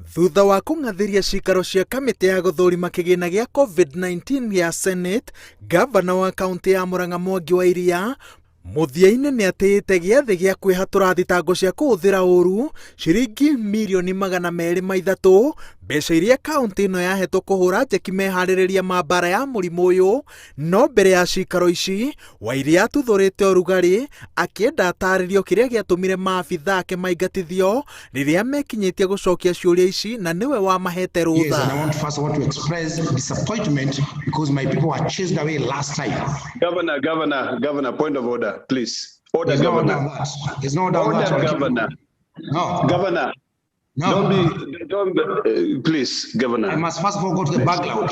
Thutha wa kũng'athĩria ciikaro cia kamĩtĩ ya gũthũrima kĩgĩna gĩa Covid-19 gĩa Senate, ngavana wa kaũntĩ ya Murang'a Mwangi wa Iria mũthia-inĩ nĩ atĩĩte gĩathĩ gĩa kwĩhatũra thitango cia kũhũthĩra ũru ciringi mirioni 203, mbeca iria kaũntĩ ĩno yahetwo kũhũra njeki meharĩrĩria ma mbara ya mũrimũ ũyũ. No mbere ya ciikaro ici, Wairia atuthũrĩte ũrugarĩ akĩenda atarĩrio kĩrĩa gĩatũmire maabitha ake maingatithio rĩrĩa mekinyĩtie gũcokia ciũria ici na nĩwe wamahete Yes, rũtha. and I want first of all to express disappointment because my people were chased away last time. Governor, Governor, Governor, point of order, please. Order, There's no order Governor. on that. There's no order on Order, that. Governor. No, Governor, no. don't be, don't, please, Governor. I must first of all go to the background.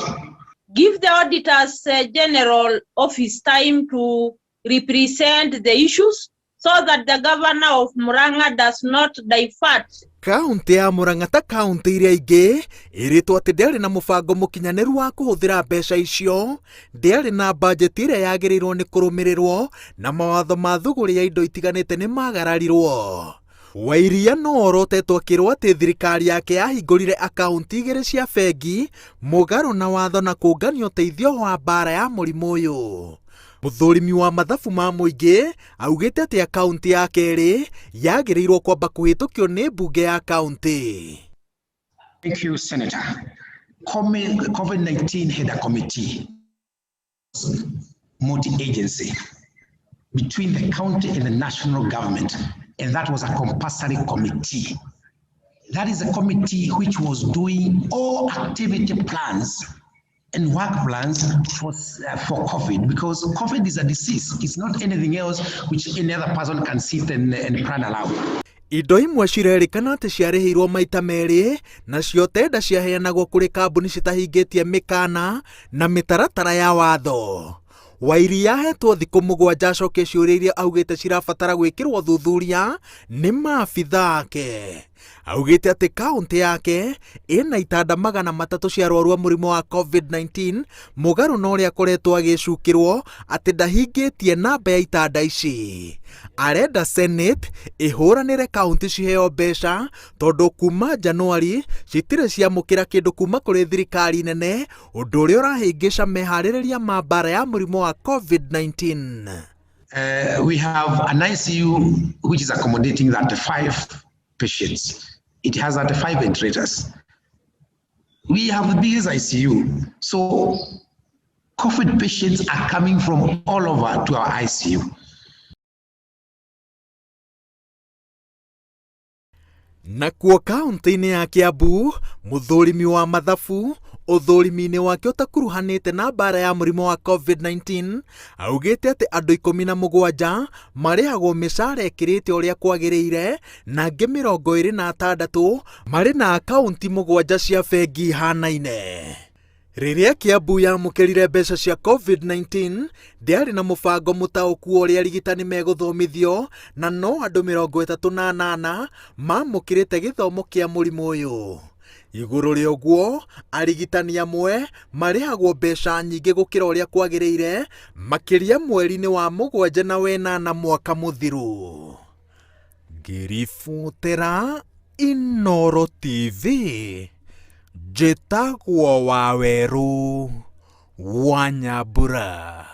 Give the auditors general office time to represent the issues so that the governor of Murang'a does not divert. Kaũntĩ ya Murang'a ta kaũntĩ iria ingĩ ĩrĩtwo atĩ ndĩarĩ na mũbango mũkinyanĩru wa kũhũthĩra mbeca icio, ndĩarĩ na bajeti ĩrĩa yagĩrĩirwo nĩ kũrũmĩrĩrwo na mawatho ma thũgũrĩ ya indo itiganĩte nĩ magararirwo. Wairia no orotetwo akĩrwo atĩ thirikari yake yahingũrire akaunti igĩrĩ cia bengi mũgarũ na watho na kũngania ũteithio wa mbara ya mũrimũ ũyũ. Mũthũrimi wa mathabu ma mũingĩ augĩte atĩ akaunti ya kerĩ yagĩrĩirwo kwamba kũhĩtũkio nĩ mbunge ya kaunti. Thank you, Senator. COVID-19 had a committee, multi-agency, between the county and the national government, and that was a compulsory committee. That is a committee which was doing all activity plans and work plans for COVID, because COVID is a disease. It's not anything else which any other person can sit and plan aloud. Indo imwe cirerĩkana atĩ ciarĩhĩirwo maita merĩ nacio tenda ciaheanagwo kũrĩ kambuni citahingĩtie mĩkana na mĩtaratara ya watho. Wairia ahetwo thikũ 7 acokie ciũria iria augĩte cirabatara gwĩkĩrwo thuthuria nĩ maabitha ake. Augĩte atĩ kaũntĩ yake ĩna itanda 300 cia arwaru a mũrimũ wa COVID-19 mũgarũ na ũrĩa akoretwo agĩcukĩrwo atĩ ndahingĩtie namba ya itanda ici. Arenda Senate ĩhũranĩre kaũntĩ ciheo mbeca tondũ kuma Januari citirĩ ciamũkĩra kĩndũ kuma kũrĩ thirikari nene, ũndũ ũrĩa ũrahĩngĩca meharĩrĩria ma mbara ya mũrimũ wa COVID-19. We have an ICU which is accommodating 35 patients. It has 35 ventilators. We have the biggest ICU. So COVID patients are coming from all over to our ICU. Nakuo kaũntĩ-inĩ ya Kiambu, mũthũrimi wa mathabu ũthũrimi-inĩ wake ũtakuruhanĩte na mbara ya mũrimũ wa COVID-19 augĩte atĩ andũ 17 marĩhagwo mĩcara ĩkĩrĩte ũrĩa kwagĩrĩire na angĩ 26 marĩ na akaunti 7 cia bengi ihanaine. Rĩrĩa Kiambu yamũkĩrire mbeca cia COVID-19 ndĩarĩ na mũbango mũtaũku ũrĩa arigitani megũthomithio na no andũ 38 mamũkĩrĩte gĩthomo kĩa mũrimũ ũyũ. Igũrũ rĩa ũguo, arigitani amwe marĩhagwo mbeca nyingĩ gũkĩra ũrĩa kwagĩrĩire makĩria mweri-inĩ wa 7 na 8 mwaka mũthiru. Ngĩribotera Inooro TV, njĩtagwo Wawerũ wa Nyambura.